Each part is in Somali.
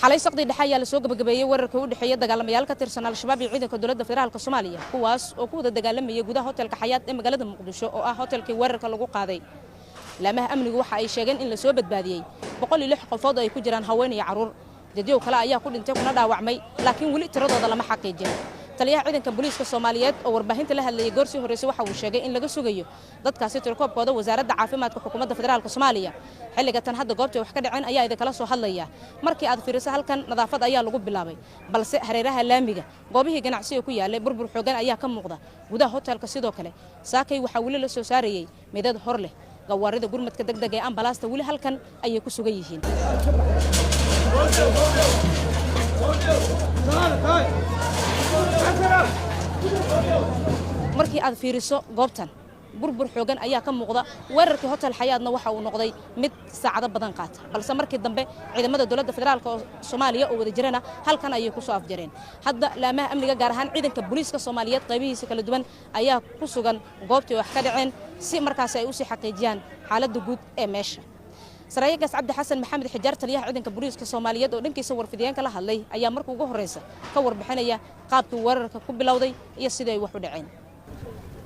Xalay saqdii dhexe ayaa lasoo gabagabeeyey weerarka u dhexeeya dagaalamayaal ka tirsan Al-Shabaab iyo ciidanka dowladda federaalka Soomaaliya, kuwaas oo ku wada dagaalamayay gudaha hotelka Xayaat ee magaalada Muqdisho, oo ah hotelkii weerarka lagu qaaday. Laamaha amnigu waxa ay sheegeen in lasoo badbaadiyey 106 qofood oo ay ku jiraan haween iyo carruur. Dadyow kale ayaa ku dhintay kuna dhaawacmay, laakiin weli tiradooda lama xaqiijin. Taliyaha ciidanka booliiska Soomaaliyeed oo warbaahinta la hadlayay goorsii horreysay waxa uu sheegay in laga sugayo dadkaasi tirakoobkooda wasaaradda caafimaadka xukuumadda federaalka Soomaaliya. Xilliga tan hadda goobtii wax ka dhaceen ayaa idinkala soo hadlaya. Markii aad fiiriso halkan, nadaafad ayaa lagu bilaabay, balse hareeraha laamiga goobihii ganacsiga ku yaalay burbur xoogan ayaa ka muuqda. Gudaha hotelka sidoo kale saakay waxaa weli la soo saarayey midad hor leh. Gawaarida gurmadka degdega ee ambalaasta weli halkan ayay ku sugan yihiin. Markii aad fiiriso goobtan, burbur xoogan ayaa ka muuqda. Weerarkii hotel Xayaadna waxa uu noqday mid saacado badan qaata, balse markii dambe ciidamada dowladda federaalka oo Soomaaliya oo wada jirana halkan ayay ku soo afjareen. Hadda laamaha amniga, gaar ahaan ciidanka booliiska Soomaaliyeed qaybihiisa kala duwan, ayaa ku sugan goobtii wax ka dhaceen si markaasi ay usii xaqiijiyaan xaaladda guud ee meesha. Saraayigaas Cabdi Xasan Maxamed Xijaar, taliyaha ciidanka booliiska Soomaaliyeed oo dhankiisa warfidiyeenka la hadlay, ayaa marka ugu horreysa ka warbixinaya qaabkii weerarka ku bilowday iyo sidii ay wax u dhaceen.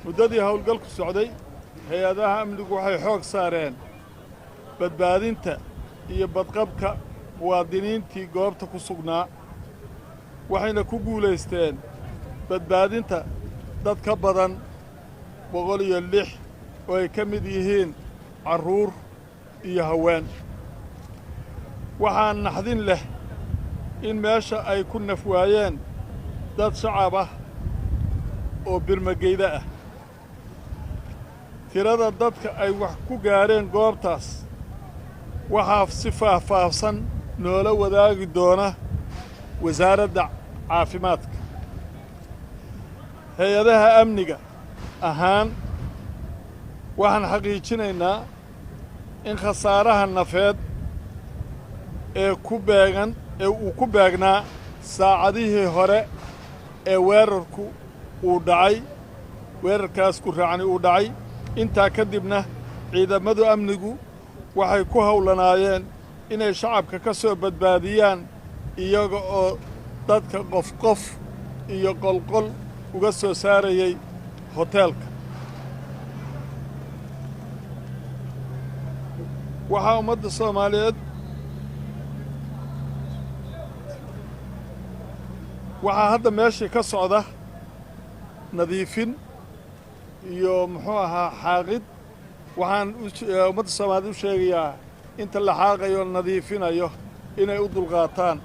Muddadii howlgalku socday, hay-adaha amnigu waxay xoog saareen badbaadinta iyo badqabka muwaadiniintii goobta ku sugnaa, waxayna ku guulaysteen badbaadinta dad ka badan 106 oo ay ka mid yihiin carruur iyo haween. Waxaa naxdin leh in meesha ay ku naf waayeen dad shacab ah oo birmageyda ah. Tirada dadka ay wax ku gaadheen goobtaas waxaa si faahfaahsan noola wadaagi doona wasaaradda caafimaadka. Hay-adaha amniga ahaan waxaan xaqiijinaynaa in khasaaraha nafeed ee ku beegan ee uu ku beegnaa saacadihii hore ee weerarku uu dhacay, weerarkaas ku raacni uu dhacay. Intaa ka dibna ciidammadu amnigu waxay ku hawlanaayeen inay shacabka ka soo badbaadiyaan, iyaga oo dadka qof qof iyo qolqol uga soo saarayay hoteelka. Waxaa ummadda Soomaaliyeed waxaa hadda meeshii ka socda nadiifin iyo muxuu ahaa xaaqid. Waxaan ummadda Soomaaliyeed u sheegayaa inta la xaaqayo, nadiifinayo, inay u dulqaataan,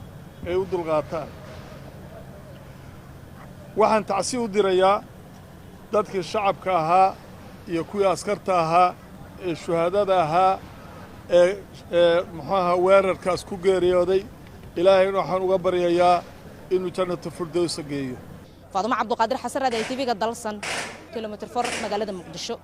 ay u dulqaataan. Waxaan tacsi u dirayaa dadkii shacabka ahaa iyo kuwii askarta ahaa ee shuhaadada ahaa ee muxuu ahaa weerarkaas ku geeriyooday. Ilaahayna waxaan uga baryayaa inuu jannatu firdowsa geeyo. Faadumo Cabduqaadir Xasan, Raadi ay TV-ga Dalsan, kilomitr 4, magaalada Muqdisho.